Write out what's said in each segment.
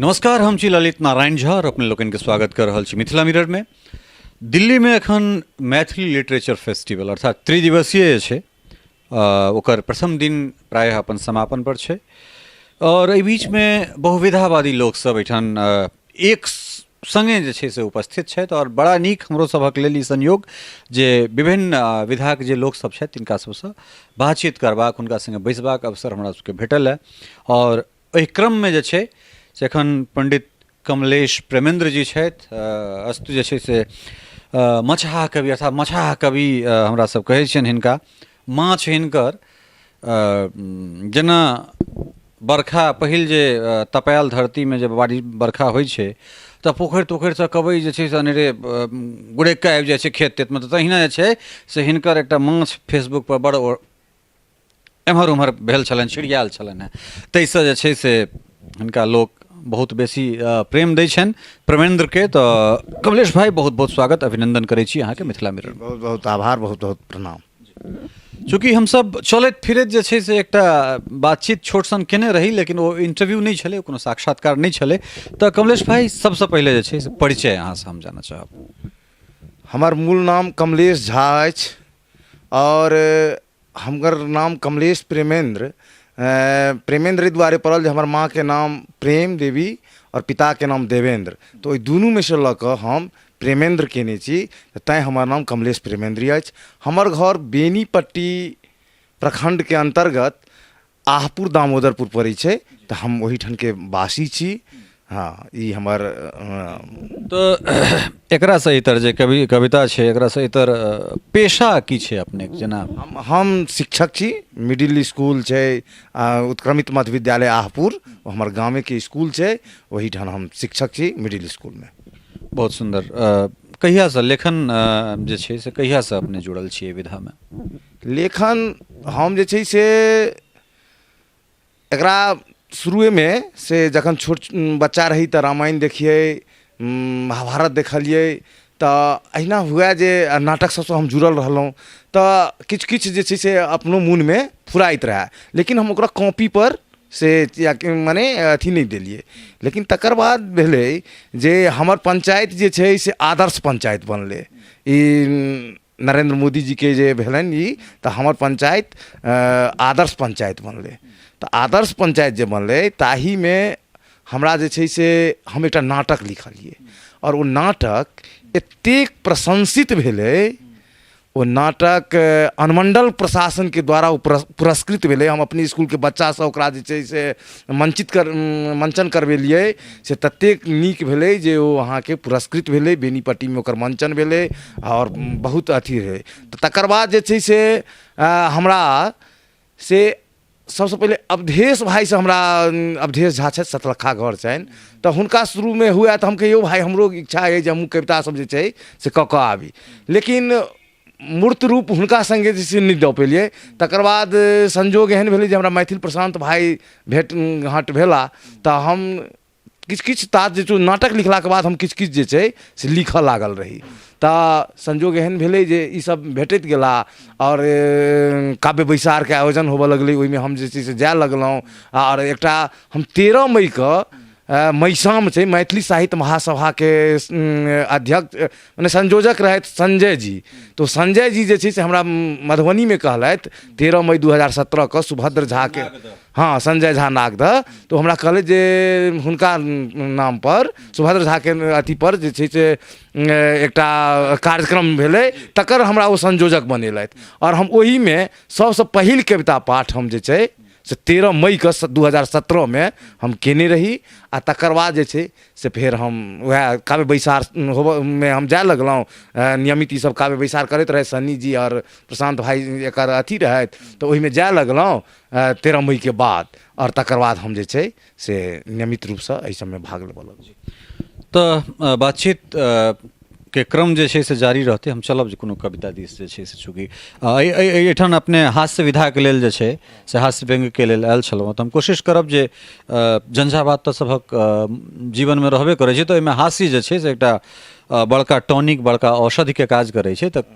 नमस्कार, हम छी ललित नारायण झा और अपने लोकनि के स्वागत कर रहल छी मिथिला मिरर में। दिल्ली में एखन मैथिली लिटरेचर फेस्टिवल अर्थात त्रिदिवसीय जे छै, ओकर प्रथम दिन प्रायः अपन समापन पर छै और एहि बीच में बहुविधावादी लोक सब एहिठाम एक संगे जे छै से उपस्थित छथि और बड़ा नीक हमरो सभक लेल ई संयोग जे विभिन्न विधाक जे लोक सब छथि तिनका सबसँ बातचीत करबाक, हुनका संगे बैसबाक अवसर हमरा सबके भेटल है। और एहि क्रममे जे छै से एखन पंडित कमलेश प्रेमेंद्र जी छथि। अस्तु जे छै से मछहा कवि अर्थात मछहा कवि हमरा सब कहै छियनि हिनका। माछ हिनकर जेना बरखा पहिल जे तपायल धरतीमे जे बारिश बरखा होइ छै तऽ पोखरि तोखरिसँ कबै जे छै से अनेरे गुड़कि कऽ आबि जाइ छै खेत तेतमे, तऽ तहिना जे छै से हिनकर एकटा माछ फेसबुकपर बड़ एम्हर ओम्हर भेल छलनि, छिड़ियायल छलनि हेँ, ताहिसँ जे छै से हिनका लोक बहुत बेसी प्रेम दै छनि प्रेमेन्द्रके। तऽ कमलेश भाई, बहुत बहुत स्वागत अभिनंदन करै छी अहाँके मिथिला मिरर। बहुत बहुत आभार, बहुत बहुत प्रणाम। चूँकि हमसब चलैत फिरैत जे छै से एकटा बातचीत छोट सन केने रही, लेकिन ओ इंटरव्यू नहि छलै, कोनो साक्षात्कार नहि छलै। तऽ कमलेश भाई, सबसँ पहिले जे छै से परिचय अहाँसँ हम जानऽ चाहब। हमर मूल नाम कमलेश झा अछि आओर हमर नाम कमलेश प्रेमेन्द्र, प्रेमेन्द्र एहि दुआरे पड़ल जे हमर माँके नाम प्रेम देवी आओर पिताके नाम देवेन्द्र, तऽ ओहि दुनूमे सँ लऽ कऽ हम प्रेमेन्द्र कयने छी, तैँ हमर नाम कमलेश प्रेमेन्द्र अछि। हमर घर बेनीपट्टी प्रखण्डके अन्तर्गत आहपुर दामोदरपुर पड़ै छै, तऽ हम ओहिठामके वासी छी। हँ, ई हमर। तऽ एकरासँ इतर जे कवि कविता छै, एकरासँ इतर पेशा की छै अपनेके? जेना हम शिक्षक छी। मिडिल इसकुल छै उत्क्रमित मध्य विद्यालय आहपुर, ओ हमर गामेके इसकुल छै, ओहिठाम हम शिक्षक छी मिडिल इसकुलमे। बहुत सुन्दर। कहियासँ लेखन जे छै से कहियासँ अपने जुड़ल छी एहि विधामे? लेखन हम जे छै से एकरा शुरुएमे से जखन छोट बच्चा रही तऽ रामायण देखियै, महाभारत देखलियै, तऽ अहिना हुए जे नाटक सबसँ हम जुड़ल रहलहुँ, तऽ किछु किछु जे छै से अपनो मोनमे फुराइत रहए, लेकिन हम ओकरा कॉपीपर से या मने अथी नहि देलियै। लेकिन तकर बाद भेलै जे हमर पञ्चायत जे छै से आदर्श पञ्चायत बनलै, ई नरेन्द्र मोदीजीके जे भेलनि ई, तऽ हमर पञ्चायत आदर्श पञ्चायत बनलै। तऽ आदर्श पञ्चायत जे बनलै ताहिमे हमरा जे छै से हम एकटा नाटक लिखलियै आओर ओ नाटक एतेक प्रशंसित भेलै, ओ नाटक अनुमण्डल प्रशासनके द्वारा ओ पुरस्कृत भेलै। हम अपने इसकुलके बच्चासँ ओकरा जे छै से मञ्चित कर मञ्चन करबेलियै, से ततेक नीक भेलै जे ओ अहाँके पुरस्कृत भेलै, बेनीपट्टीमे ओकर मञ्चन भेलै आओर बहुत अथी रहै। तऽ तकर बाद जे छै से हमरा से सबसँ पहिले अवधेश भाइसँ, हमरा अवधेश झा छथि, सतलखा घर छनि, तऽ हुनका शुरूमे हुए तऽ हम कहियै, यौ भाइ, हमरो इच्छा अइ जे हमहूँ कविता सब जे छै से कऽ कऽ आबी, लेकिन मूर्त रूप हुनका सङ्गे जे छै से नहि दऽ पेलियै। तकर बाद संजोग एहन भेलै जे हमरा मैथिल प्रशान्त भाइ भेँट घाँट भेला, तऽ हम किछु किछु तात जे छै नाटक लिखलाके बाद हम किछु किछु जे छै से लिखऽ लागल रही। तऽ संजोग एहन भेलै जे ईसब भेटैत गेला आओर काव्य बैसारके आयोजन होबऽ लगलै, ओहिमे हम जे छै से जाए लगलहुँ। आओर एकटा हम 13 मईके मैसाम छै, मैथिली साहित्य महासभाके अध्यक्ष मने संयोजक रहथि संजय जी, तऽ संजय जी जे छै से हमरा मधुबनीमे कहलथि 13 मई 2017के सुभद्र झाके, हँ, संजय झा नागदह, तऽ हमरा कहलथि जे हुनका नामपर सुभद्र झाके अथीपर जे छै से एकटा कार्यक्रम भेलै, तकर हमरा ओ संयोजक बनेलथि आओर हम ओहिमे सबसँ पहिल कविता पाठ हम जे छै से 13 मईके 2017मे हम केने रही। आ तकर बाद जे छै से फेर हम वएह काव्य बैसार होबऽमे हम जाय लगलहुँ नियमित। ईसब काव्य बैसार करैत रहै सन्नी जी आओर प्रशान्त भाइ, एकर अथी रहथि, तऽ ओहिमे जाय लगलहुँ 13 मईके बाद आओर तकर बाद हम जे छै से नियमित रूपसँ एहि सबमे भाग लेबऽ लगलहुँ। तऽ बातचीत के क्रम जे छै से जारी रहतै। हम चलब जे कोनो कविता दिस जे छै से, चूँकि एहिठाम अपने हास्य विधाके लेल जे छै से हास्य व्यङ्ग्यके लेल आयल छलहुँ, तऽ हम कोशिश करब जे झंझावात तऽ सभक जीवनमे रहबे करै छै, तऽ ओहिमे हास्य जे छै से एकटा बड़का टॉनिक, बड़का औषधिके काज करै छै, तऽ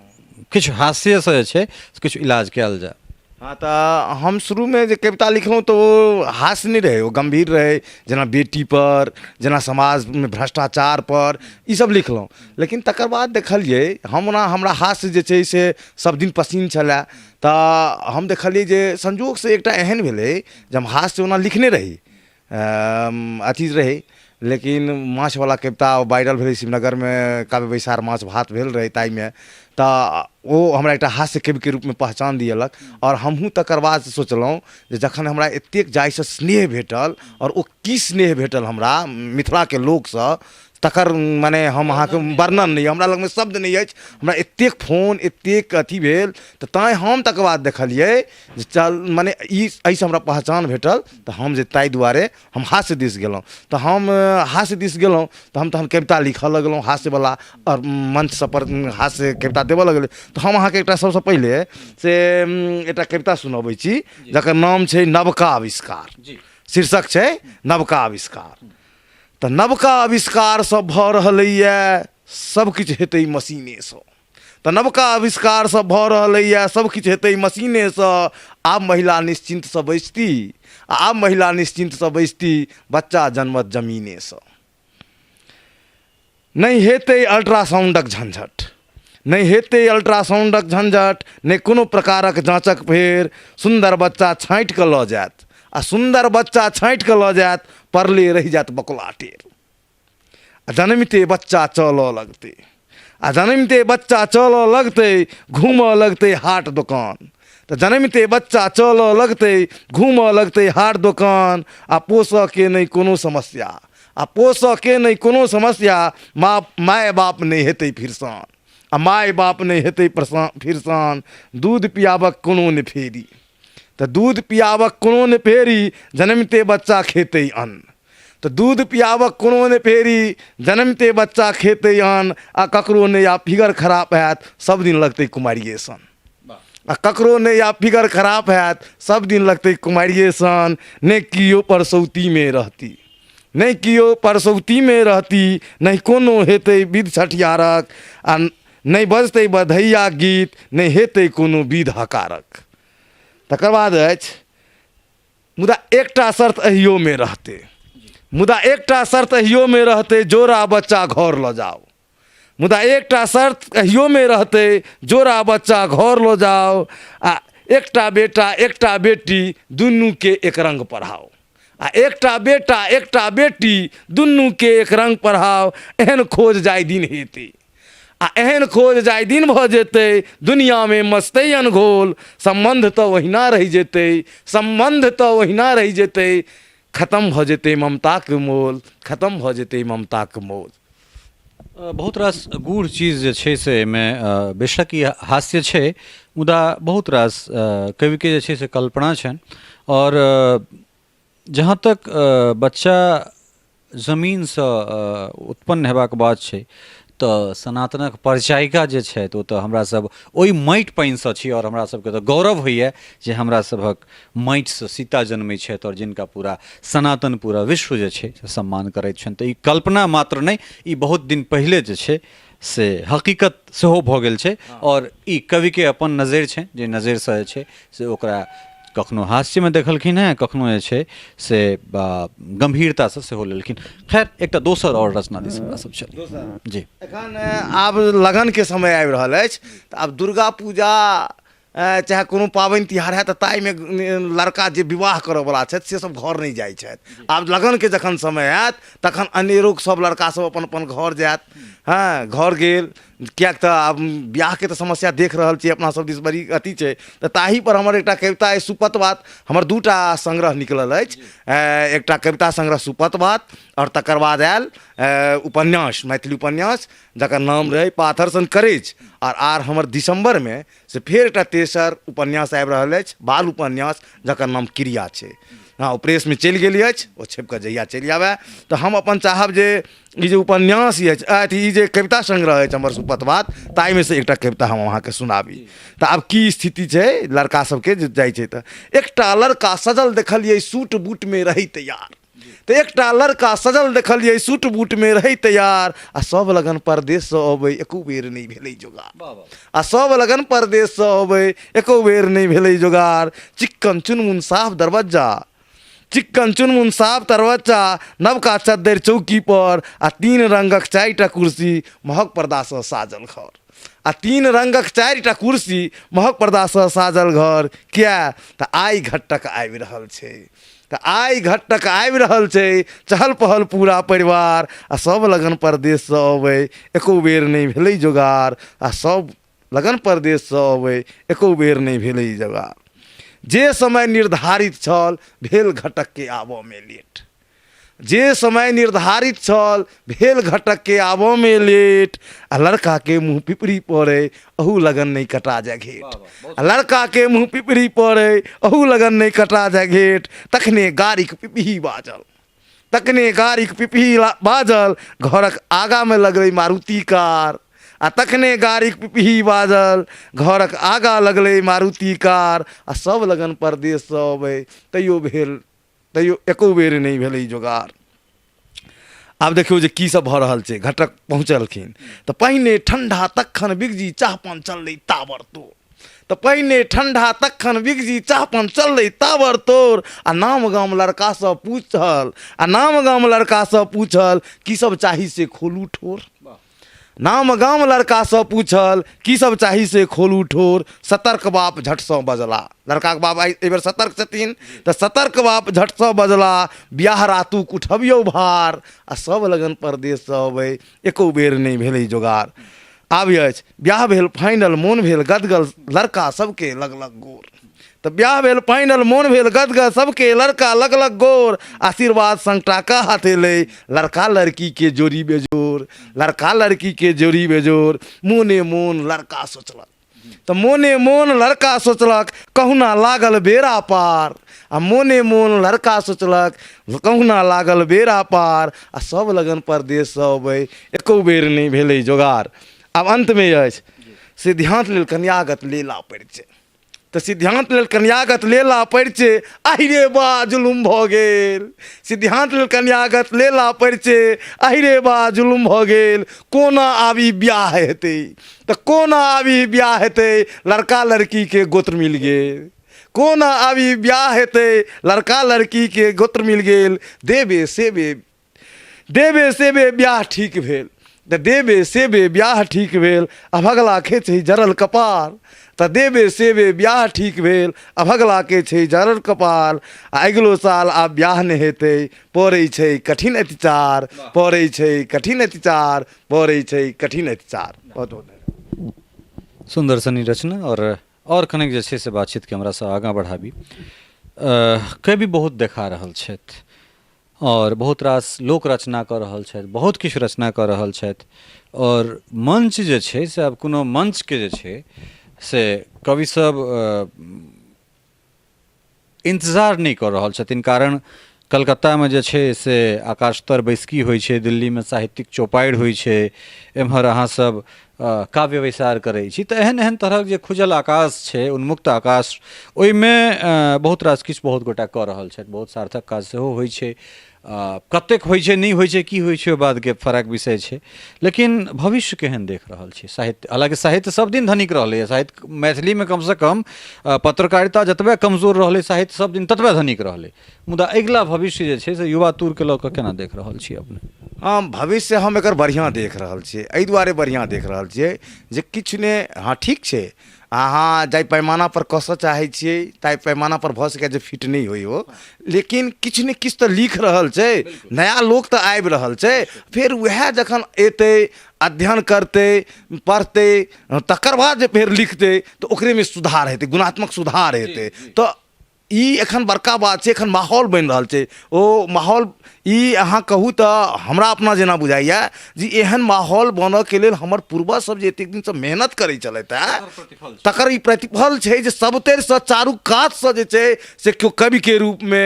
किछु हास्यसँ जे छै से किछु इलाज कयल जाय। हँ, तऽ हम शुरूमे जे कविता लिखलहुँ तऽ ओ हास्य नहि रहै, ओ गम्भीर रहै। जेना बेटीपर, जेना समाजमे भ्रष्टाचारपर, ईसब लिखलहुँ। लेकिन तकर बाद देखलिए हम, ओना हमरा हास्य जे छै से सबदिन पसिन्न छलै, तऽ हम देखलिए जे संजोगसँ एकटा एहन भेलै जे हम हास्य ओना लिखने रही, अथी रहै, लेकिन माछवला कविता वायरल भेलै शिवनगरमे, काव्य बैसार माछ भात भेल रहै ताहिमे, तऽ ओ हमरा एकटा हास्य कविके रूपमे पहचान दिएलक। आओर हमहूँ तकर बाद सोचलहुँ जे जखन हमरा एतेक जाहिसँ स्नेह भेटल, आओर ओ की स्नेह भेटल हमरा मिथिलाके लोकसँ, तकर मने हम अहाँके वर्णन नहि, हमरा लगमे शब्द नहि अछि। हमरा एतेक फोन, एतेक अथी भेल, तऽ तैँ हम तकर बाद देखलियै जे चल, मने ई एहिसँ हमरा पहचान भेटल, तऽ हम जे ताहि दुआरे हम हास्य दिस गेलहुँ। तऽ हम हास्य दिस गेलहुँ तऽ हम तहन कविता लिखऽ लगलहुँ हास्यवला, आओर मंच सबपर हास्य कविता देबऽ लगलियै। तऽ हम अहाँके एकटा सबसँ पहिले से एकटा कविता सुनबै छी जकर नाम छै नवका आविष्कार। शीर्षक छै नवका आविष्कार। तऽ नवका आविष्कार सब भऽ रहलैए, सबकिछु हेतै मशीनेसँ। तऽ नवका आविष्कार सब भऽ रहलैए, सबकिछु हेतै मशीनेसँ। आब महिला निश्चिन्तसँ बैसती, आ आब महिला निश्चिन्तसँ बैसती, बच्चा जन्मत जमीनेसँ। नहि हेतै अल्ट्रासाउण्डक झंझट, नहि हेतै अल्ट्रासाउण्डक झंझट, नहि कोनो प्रकारक जाँचक फेर। सुन्दर बच्चा छाँटि कऽ लऽ जायत, आ सुन्दर बच्चा छाँटि कऽ लऽ जायत, पड़ले रहि जायत बकुला टेर। आ जनमिते बच्चा चलऽ लगतै, आ जनमिते बच्चा चलऽ लगतै, घूमऽ लगतै हाट दोकान। तऽ जनमिते बच्चा चलऽ लगतै, घूमऽ लगतै हाट दोकान। आ पोसऽके नहि कोनो समस्या, आ पोसऽके नहि कोनो समस्या, माँ माय बाप नहि हेतै फिरसान, आ माय बाप नहि हेतै फिरसान। दूध पियाबक कोनो नहि फेरी, तऽ दूध पियाबक कोनो नहि फेरी, जनमिते बच्चा खेतै अन्न। तऽ दूध पियाबक कोनो नहि फेरी, जनमिते बच्चा खेतै अन्न। आ ककरो नहि आब फिगर खराब हैत, सब दिन लगतै कुमारिए सन। आ ककरो नहि आब फिगर खराब हैत, सब दिन लगतै कुमारिए सन। नहि किओ परसौतीमे रहती, नहि किओ परसौतीमे रहती, नहि कोनो हेतै विध छठिहारक, आ नहि बजतै बधैया गीत, नहि हेतै कोनो विध हकारक। तकर बाद अछि, मुदा एकटा शर्त एहियोमे रहतै, मुदा एकटा शर्त एहियोमे रहतै, जोड़ा बच्चा घर लऽ जाउ। मुदा एकटा शर्त एहियोमे रहतै, जोड़ा बच्चा घर लऽ जाउ, आ एकटा बेटा एकटा बेटी दुनूके एक रङ्ग पढ़ाउ, आ एकटा बेटा एकटा बेटी दुनूके एक रङ्ग पढ़ाउ। एहन खोज जाहि दिन हेतै, आ एहन खोज जाहि दिन भऽ जेतै, दुनिआँमे मचतै अनघोल। सम्बन्ध तऽ ओहिना रहि जेतै, सम्बन्ध तऽ ओहिना रहि जेतै, खतम भऽ जेतै ममताके मोल, खतम भऽ जेतै ममताके मोल। बहुत रास गूढ़ चीज जे छै से एहिमे, बेशक ई हास्य छै, मुदा बहुत रास कविके जे छै से कल्पना छनि। आओर जहाँ तक बच्चा जमीनसँ उत्पन्न हेबाक बात छै, तऽ सनातनक परिचायिका जे छथि ओ तऽ हमरा सब ओहि माटि पानिसँ छी, आओर हमरा सबके तऽ गौरव होइए जे हमरा सभक माटिसँ सीता जनमै छथि आओर जिनका पूरा सनातन, पूरा विश्व जे छै से सम्मान करैत छनि। तऽ ई कल्पना मात्र नहि, ई बहुत दिन पहिले जे छै से हकीकत सेहो भऽ गेल छै। आओर ई कविके अपन नजरि छनि, जे नजरिसँ जे छै से ओकरा कखनो हास्यमे देखलखिन हेँ, कखनो जे छै से गम्भीरतासँ सेहो लेलखिन। खैर, एकटा दोसर आओर रचना दिस हमरा सब चली जी। एखन आब लगनके समय आबि रहल अछि, तऽ आब दुर्गा पूजा चाहे कोनो पाबनि तिहार हैत, तऽ ताहिमे लड़का जे विवाह करऽवला छथि से सब घर नहि जाइ छथि। आब लगनके जखन समय आयत तखन अनेरोके सब लड़का सब अपन अपन घर जायत। हँ, घर गेल, किएक तऽ आब बियाहके तऽ समस्या देख रहल छी अपना सब दिस बड़ी अथी छै। तऽ ताहिपर हमर एकटा कविता अइ सुपत बात। हमर दूटा संग्रह निकलल अछि, एकटा कविता संग्रह सुपत बात, आओर तकर बाद आयल उपन्यास, मैथिली उपन्यास जकर नाम रहै पाथर सन करेज। आर हमर दिसम्बरमे से फेर एकटा तेसर उपन्यास आबि रहल अछि, बाल उपन्यास, जकर नाम क्रिया छै। हँ, ओ प्रेसमे चलि गेल अछि, ओ छपि कऽ जहिया चलि आबय तऽ हम अपन चाहब जे ई जे उपन्यास अछि, अथी ई जे कविता संग्रह अछि हमर सुपथ बात, ताहिमे से एकटा कविता हम अहाँके सुनाबी। तऽ आब की स्थिति छै लड़का सबके जे जाइ छै, तऽ एकटा लड़का सजल देखलियै सूट बूटमे रहै तैयार। तऽ एकटा लड़का सजल देखलियै सूट बूटमे रहै तैयार आ सब लगन परदेशसँ अबै एको बेर नहि भेलै जोगार आ सब लगन परदेशसँ अबै एको बेर नहि भेलै जोगार चिक्कन चुनमुन साफ दरवज्जा चिक्कन चुनमुन साफ दरवज्जा नवका चद्दरि चौकीपर आ तीन रङ्गक चारिटा कुर्सी महग पर्दासँ साजल घर आ तीन रङ्गक चारिटा कुर्सी महग पर्दासँ साजल घर किए तऽ आइ घटक आबि रहल छै तऽ आइ घटक आबि रहल छै चहल पहल पूरा परिवार आ सब लगन परदेशसँ अबै एको बेर नहि भेलै जोगार आ सब लगन परदेशसँ अबै एको बेर नहि भेलै जोगार जे समय निर्धारित छल भेल घटकके आबऽमे लेट जे समय निर्धारित छल भेल घटकके आबऽमे लेट आ लड़काके मुँह पिपरी पड़ै अहू लगन नहि कटा जाय घेट आ लड़काके मुँह पिपरी पड़ै अहू लगन नहि कटा जाय घेट तखने गाड़ीक पिपही बाजल तखने गाड़ीक पिपही बाजल घरक आगाँमे लगलै मारुति कार आ तखने गाड़ीक पिपही बाजल घरक आगाँ लगलै मारुति कार आ सब लगन परदेशसँ अबै तैयो भेल तैयो एको बेर नहि भेलै जोगार आब देखियौ जे की सब भऽ रहल छै घटक पहुँचलखिन तऽ पहिने ठण्डा तखन बिगजी चाह पान चललै ताबर तोड़ तऽ पहिने ठण्डा तखन बिगजी चाह पान चललै ताबर तोड़ आ नाम गाम लड़कासँ पूछल आ नाम गाम लड़कासँ पूछल की सब चाही से खोलू ठोर नाम गाम लड़कासँ पूछल की सब चाही से खोलू ठोर सतर्क बाप झटसँ बजला लड़काके बाप आइ एहिबेर सतर्क छथिन तऽ सतर्क बाप झटसँ बजला बियाह रातुक उठबियौ भार आ सब लगन परदेशसँ अबै एको बेर नहि भेलै जोगार आब अछि बियाह भेल फाइनल मोन भेल गदगद लड़का सबके लगलक गोर तऽ बियाह भेल फाइनल मोन भेल गदगद सबके लड़का लगलक गोर आशीर्वाद संग टाका हाथ एलै लड़का लड़कीके जोड़ी बेजोड़ लड़का लड़कीके जोड़ी बेजोड़ मोने मोन लड़का सोचलक तऽ मोने मोन लड़का सोचलक कहुना लागल बेड़ा पार आ मोने मोन लड़का सोचलक कहुना लागल बेड़ा पार आ सब लगन परदेशसँ अबै एको बेर नहि भेलै जोगार आब अन्तमे अछि सिद्धान्त लेल कन्यागत लेला परिचय तऽ सिद्धान्त लेल कन्यागत लेला परिचय आहि रे बा जुलुम भऽ गेल सिद्धान्त लेल कन्यागत लेला परिचय आहि रे बा जुलुम भऽ गेल कोना आब ई बियाह हेतै तऽ कोना आब ई बियाह हेतै लड़का लड़कीके गोत्र मिल गेल कोना आब ई बियाह हेतै लड़का लड़कीके गोत्र मिल गेल देबे सेबे देबे सेबे बियाह ठीक भेल तऽ देबे सेबे बियाह ठीक भेल अभगलाके छै जरल कपार तऽ देबे सेबे बियाह ठीक भेल अभगलाके छै जरल कपार आ अगिलो साल आब बियाह नहि हेतै पड़ै छै कठिन अतिचार पड़ै छै कठिन अतिचार पड़ै छै कठिन अतिचार बहुत बहुत धन्यवाद। सुन्दर सनी रचना आओर कनेक जे छै से बातचीतके हमरासँ आगाँ बढ़ाबी। कवि बहुत देखा रहल छथि आओर बहुत रास लोक रचना कऽ रहल छथि बहुत किछु रचना कऽ रहल छथि आओर मञ्च जे छै से आब कोनो मञ्चके जे छै से कविसभ इन्तजार नहि कऽ रहल छथिन कारण कलकत्तामे जे छै से आकाशतर बैसकी होइ छै दिल्लीमे साहित्यिक चौपाड़ि होइ छै एम्हर अहाँसभ काव्य बैसार करै छी तऽ एहन एहन तरहक जे खुजल आकाश छै उन्मुक्त आकाश ओहिमे बहुत रास किछु बहुत गोटा कऽ रहल छथि बहुत सार्थक काज सेहो होइ छै कतेक होइ छै नहि होइ छै की होइ छै ओहि बातके फराक विषय छै लेकिन भविष्य केहन देख रहल छी साहित्य हालाँकि साहित्य सब दिन धनिक रहलैए साहित्य मैथिलीमे कमसँ कम पत्रकारिता जतबे कमजोर रहलै साहित्य सब दिन ततबे धनिक रहलै मुदा अगिला भविष्य जे छै से युवा तूरके लऽ कऽ केना देख रहल छी अपने? हँ भविष्य हम एकर बढ़िआँ देख रहल छियै एहि दुआरे बढ़िआँ देख रहल छियै जे किछु नहि हँ ठीक छै अहाँ जाहि पैमानापर कसऽ चाहै छियै ताहि पैमानापर भऽ सकैए जे फिट नहि होइ ओ लेकिन किछु ने किछु तऽ लिख रहल छै नया लोक तऽ आबि रहल छै फेर उएह जखन एतै अध्ययन करतै पढ़तै तकर बाद जे फेर लिखतै तऽ ओकरेमे सुधार हेतै गुणात्मक सुधार हेतै तऽ ई एखन बड़का बात छै एखन माहौल बनि रहल छै ओ माहौल ई अहाँ कहू तऽ हमरा अपना जेना बुझाइए जे एहन माहौल बनऽके लेल हमर पूर्वज सब जे एतेक दिनसँ मेहनत करै छलथि हेँ तकर ई प्रतिफल छै जे सबतरिसँ चारू कातसँ जे छै से केओ कविके रूपमे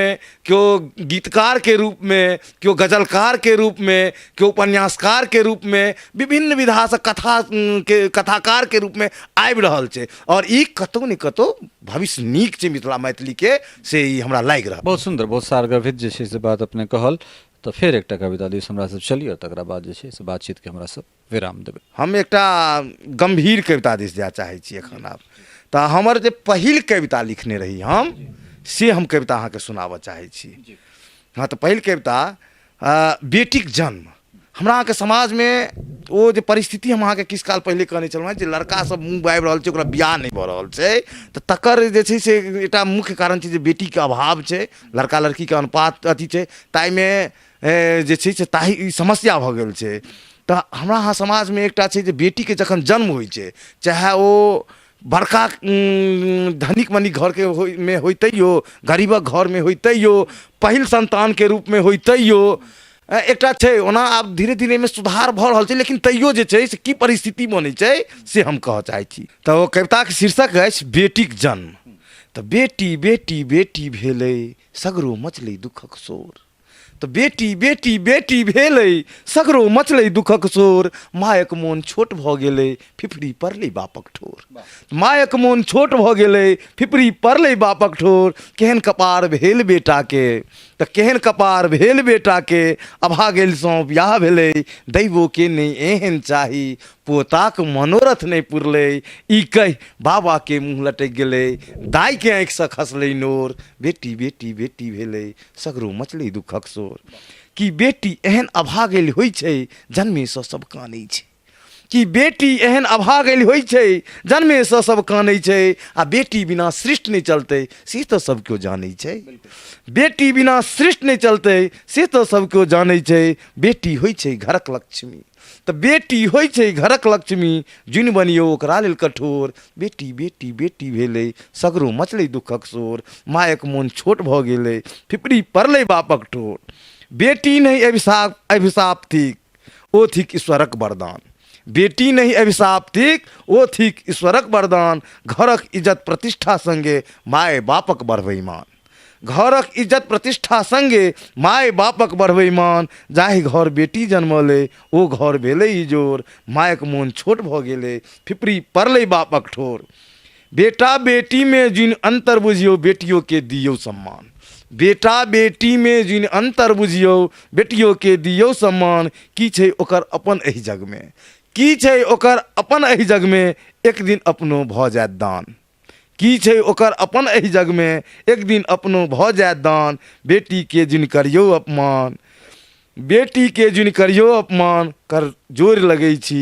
केओ गीतकारके रूपमे केओ गजलकारके रूपमे केओ उपन्यासकारके रूपमे विभिन्न विधासँ कथाके कथाकारके रूपमे आबि रहल छै आओर ई कतहु ने कतहु भविष्य नीक छै मिथिला मैथिलीके। जे से ई हमरा लागि रहल। बहुत सुन्दर, बहुत सारगर्भित जे छै से बात अपने कहल। तऽ फेर एकटा कविता दिस हमरा सब चली और तकरा बाद जे छै से बातचीत के हमरा सब विराम देबै। हम एकटा गम्भीर कविता दिस जाय चाहै छी एखन आब। तऽ हमर जे पहिल कविता लिखने रही हम, से हम कविता अहाँके सुनाबऽ चाहै छी। हँ, तऽ पहिल कविता बेटीक जन्म। हमरा अहाँके समाजमे ओ जे परिस्थिति हम अहाँके किछु काल पहिले कहने छलहुँ हेँ जे लड़का सब मुँह बाबि रहल छै, ओकरा बियाह नहि भऽ रहल छै, तऽ तकर जे छै से एकटा मुख्य कारण छै जे बेटीके अभाव छै, लड़का लड़कीके अनुपात अथी छै, ताहिमे जे छै से ताहि ई समस्या भऽ गेल छै। तऽ हमरा अहाँ समाजमे एकटा छै जे बेटीके जखन जन्म होइ छै, चाहे ओ बड़का धनिक मनिक घरके होइ मे होइ तैयो, गरीबक घरमे होइ तैयो, पहिल सन्तानके रूपमे होइ तैयो एकटा छै। ओना आब धीरे धीरे एहिमे सुधार भऽ रहल छै, लेकिन तैयो जे छै से की परिस्थिति बनै छै से हम कहऽ चाहै छी। तऽ ओ कविताके शीर्षक अछि बेटीक जन्म। तऽ बेटी बेटी बेटी भेलै, सगरो मचलै दुःखक शोर। तऽ बेटी बेटी बेटी भेलै, सगरो मचलै दुःखक शोर। मायक मोन छोट भऽ गेलै, फिफरी पड़लै बापक ठोर। मायक मोन छोट भऽ गेलै, फिफरी पड़लै बापक ठोर। केहन कपार भेल बेटाके, तऽ केहन कपार भेल बेटाके, अभागलिसँ बियाह भेलै। दैवोके नहि एहन चाही, पोताक मनोरथ नहि पुरलै। ई कहि बाबाके मुँह लटकि गेलै, दाइके आँखिसँ खसलै नोर। बेटी बेटी बेटी भेलै, सगरो मचलै दुःखक शोर। कि बेटी एहन अभागलि होइ छै, जन्मेसँ सब कानै छै। कि बेटी एहन अभागलि होइ छै, जन्मेसँ सब कानै छै। आ बेटी बिना सृष्टि नहि चलतै, से तऽ सब केओ जानै छै। बेटी बिना सृष्टि नहि चलतै, से तऽ सब केओ जानै छै। बेटी होइ छै घरक लक्ष्मी, तऽ बेटी होइ छै घरक लक्ष्मी, जुनि बनियौ ओकरा लेल कठोर। बेटी बेटी बेटी भेलै, सगरो मचलै दुःखक शोर। मायक मोन छोट भऽ गेलै, फिपरी पड़लै बापक ठोर। बेटी नहि अभिशाप अभिशाप थिक, ओ थिक ईश्वरक वरदान। बेटी नहि अभिशाप थिक, ओ थिक ईश्वरक वरदान। घरक इज्जत प्रतिष्ठा संगे माय बापक बढ़बै मान। घरक इज्जत प्रतिष्ठा संगे माय बापक बढ़बै मान। जाहि घर बेटी जन्मलै, ओ घर भेलै इजोर। मायक मोन छोट भऽ गेलै, फिपरी पड़लै बापक ठोर। बेटा बेटीमे जुनि अन्तर बुझियौ, बेटियोके दियौ सम्मान। बेटा बेटीमे जुनि अन्तर बुझियौ, बेटियोके दियौ सम्मान। की छै ओकर अपन एहि जगमे, की छै ओकर अपन एहि जगमे, एक दिन अपनो भऽ जायत दान। की छै ओकर अपन एहि जगमे, एक दिन अपनो भऽ जायत दान। बेटीके जुनि करियौ अपमान, बेटीके जुनि करियौ अपमान। कर जोड़ि लगै छी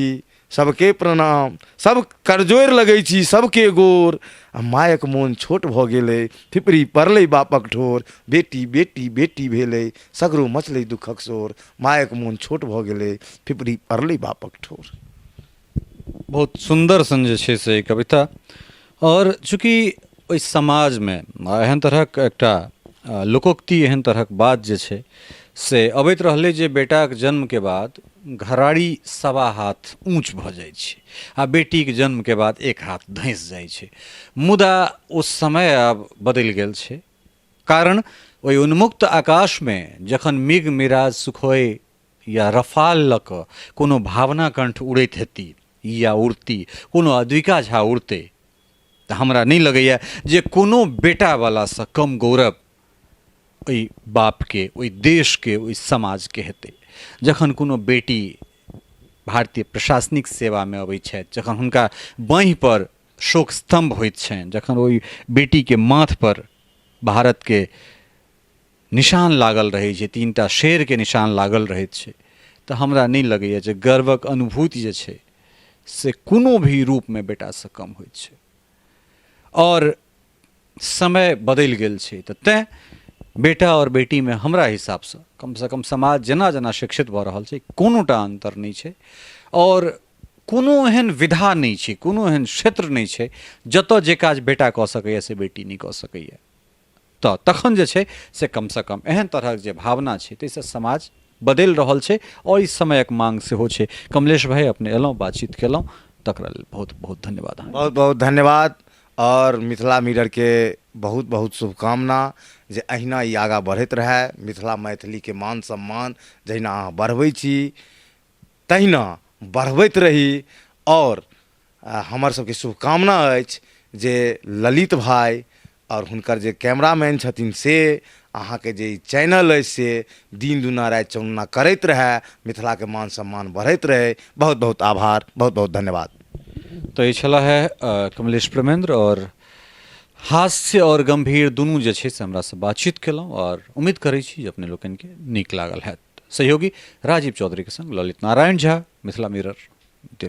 सबके प्रणाम, सब कर जोड़ि लगै छी सबके गोर। आ मायक मोन छोट भऽ गेलै, फिपरी पड़लै बापक ठोर। बेटी बेटी बेटी भेलै, सगरो मचलै दुःखक शोर। मायक मोन छोट भऽ गेलै, फिपरी पड़लै बापक ठोर। बहुत सुन्दर सन जे छै से ई कविता। आओर चूँकि ओहि समाजमे एहन तरहक एकटा लोकोक्ति, एहन तरहक बात जे छै से अबैत रहलै जे बेटाक जन्मके बाद घराड़ी सवा हाथ ऊँच भऽ जाइ छै आ बेटीके जन्मके बाद एक हाथ धँसि जाइ छै, मुदा ओ समय आब बदलि गेल छै। कारण ओहि उन्मुक्त आकाशमे जखन मिग मिराज सुखोइ या रफाल लऽ कऽ कोनो भावना कण्ठ उड़ैत हेती या उड़ती, कोनो अद्विका झा उड़तै, तऽ हमरा नहि लगैए जे कोनो बेटावलासँ कम गौरव ओहि बापके, ओहि देशके, ओहि समाजके हेतै। जखन कोनो बेटी भारतीय प्रशासनिक सेवामे अबै छथि, जखन हुनका बाँहिपर शोक स्तम्भ होइत छनि, जखन ओहि बेटीके माथपर भारतके निशान लागल रहै छै, 3टा शेरके निशान लागल रहैत छै, तऽ हमरा नहि लगैए जे गर्वक अनुभूति जे छै से कोनो भी रूपमे बेटासँ कम होइत छै। आओर समय बदलि गेल छै, तऽ तैँ बेटा आओर बेटीमे हमरा हिसाबसँ कमसँ कम समाज जेना जेना शिक्षित भऽ रहल छै कोनोटा अन्तर नहि छै। आओर कोनो एहन विधा नहि छै, कोनो एहन क्षेत्र नहि छै जतऽ जे काज बेटा कऽ सकैए से बेटी नहि कऽ सकैए। तऽ तखन जे छै से कमसँ कम एहन तरहक जे भावना छै ताहिसँ समाज बदलि रहल छै आओर ई समयक मांग सेहो छै। कमलेश भाइ, अपने एलहुँ, बातचीत केलहुँ, तकरा लेल बहुत बहुत धन्यवाद अहाँके। बहुत बहुत धन्यवाद आओर मिथिला मिररके बहुत बहुत शुभकामना जे अहिना ई आगाँ बढ़ैत रहए, मिथिला मैथिलीके मान सम्मान जहिना अहाँ बढ़बै छी तहिना बढ़बैत रही। आओर हमर सबके शुभकामना अछि जे ललित भाइ आओर हुनकर जे कैमरामैन छथिन से अहाँके जे ई चैनल अइ से दिन दुना राति चौगुना करैत रहए मिथिलाके मान सम्मान बढ़ैत रहै। बहुत बहुत आभार, बहुत बहुत धन्यवाद। तऽ ई छलाह है कमलेश प्रेमेंद्र आओर हास्य आओर गंभीर दुनू जे छै से हमरासँ बातचीत केलहुँ आओर उम्मीद करै छी जे अपने लोकनिके नीक लागल हैत। सहयोगी राजीव चौधरीके संग ललित नारायण झा, मिथिला मिरर, दिल्ली।